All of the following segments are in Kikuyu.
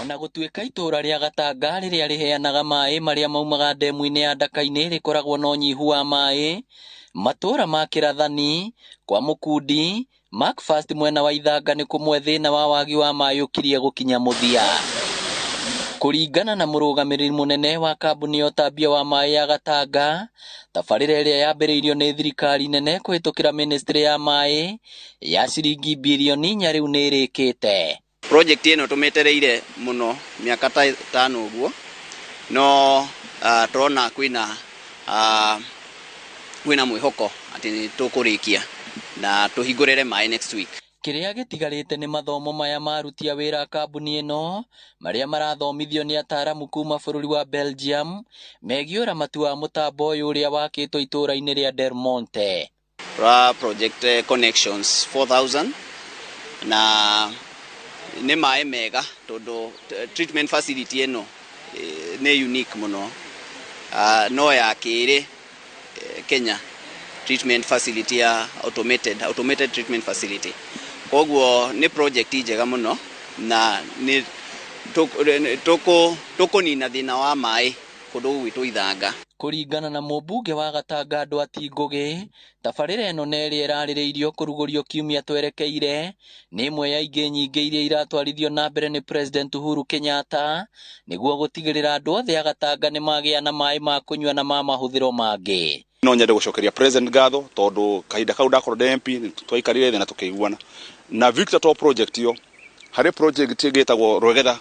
Ona gũtuĩka itũũra rĩa Gatanga rĩrĩa rĩheanaga maĩ marĩa maumaga ndemu-inĩ ya Ndaka-inĩ rĩkoragwo na ũnyihu wa maĩ, matũũra ma Kĩrathani, kwa Mũkundi, Macfast mwena wa Ithanga nĩ kũmwe thĩna wa wagi wa maĩ ũkirie gũkinya mũthia. Kũringana na mũrũgamĩrĩri mũnene wa kambuni ya ũtambia wa maĩ ya Gatanga, tabarĩra ĩrĩa yambĩrĩirio nĩ thirikari nene kũhĩtũkĩra ministry ya maĩ ya ciringi birioni 4 rĩu nĩ ĩrĩkĩte. Project ĩno tũmĩetereire mũno mĩaka ta 5 ũguo, no tũrona kwĩna mwĩhoko atĩ nĩ tũkũrĩkia na tũhingũrĩre maĩ next week. Kĩrĩa gĩtigarĩte nĩ mathomo maya ma aruti a wĩra a kambuni ĩno marĩa marathomithio nĩ ataaramu kuma bũrũri wa Belgium megiĩ ũramati wa mũtambo ũyũ ũrĩa wakĩtwo itũũra-inĩ rĩa Del Monte. Ra project connections 4000 na nĩ maĩ mega tondũ treatment facility ĩno nĩ unique mũno. No ya kĩrĩ Kenya treatment facility ya automated treatment facility. Koguo nĩ project njega mũno na nĩ tũkũnina thĩna wa maĩ kũndũ gwitũ Ithanga. Kũringana na mũmbunge wa Gatanga Ndwati Ngũgĩ, tabarĩra ĩno na ĩrĩa ĩrarĩrĩirio kũrugũrio kiumia twerekeire nĩ ĩmwe ya ingĩ nyingĩ iria iratwarithio na mbere nĩ President Uhuru Kenyatta nĩguo gũtigĩrĩra andũ othe a Gatanga nĩ magĩa na maĩ ma kũnyua na ma mahũthĩro mangĩ. No nyende gũcokeria President ngatho tondũ kahinda kau ndakorwo ndĩ MP twaikarire thĩ na tũkĩiguana na Victor to project ĩyo. Harĩ project ĩngĩ ĩtagwo Rwegetha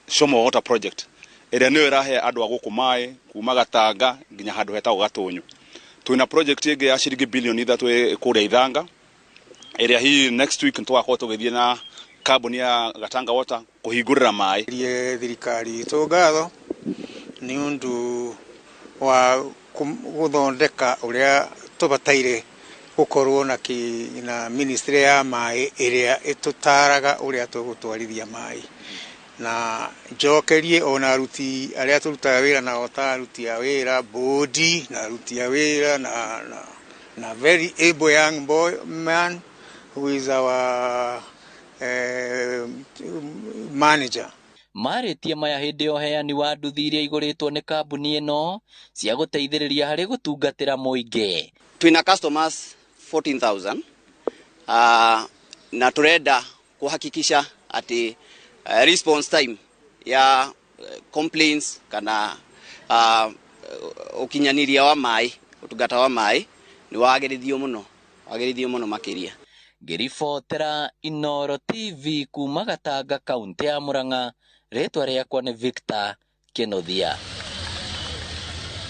Shomo Water Project ĩrĩa nĩyo ĩrahe andũ a gũkũ maĩ kuma Gatanga nginya handũ hetagwo Gatũnyũ. Twĩna project ĩngĩ ya ciringi bilioni 3 kũrĩa Ithanga ĩrĩa hihi next week tũgakorwo tũgĩthiĩ na kambuni ya Gatanga Water kũhingũrĩra maĩ. Rie thirikari itũ ngatho nĩ ũndũ wa gũthondeka ũrĩa tũbataire gũkorwo na ministry ya maĩ ĩrĩa ĩtũtaraga ũrĩa tũgũtwarithia maĩ, na njokerie ona aruti arĩa tũrutaga wĩra nao ta aruti a wĩra bodi na aruti a wĩra na very able young boy man who is our manager. Marĩtie maya hĩndĩ ya ũheani wa nduthi iria igũrĩtwo nĩ kambuni ĩno cia gũteithĩrĩria harĩ gũtungatĩra mũingĩ. Twĩna customers 14,000, na tũrenda kuhakikisha atĩ response time ya complaints kana ũkinyanĩria wa maĩ, ũtungata wa maĩ nĩ wagĩrithio mũno, wagĩrithio mũno makĩria. Ngĩribotera Inooro TV kuma Gatanga, kaunti ya Murang'a, rĩtwa rĩakwa nĩ Victor Kĩnuthia.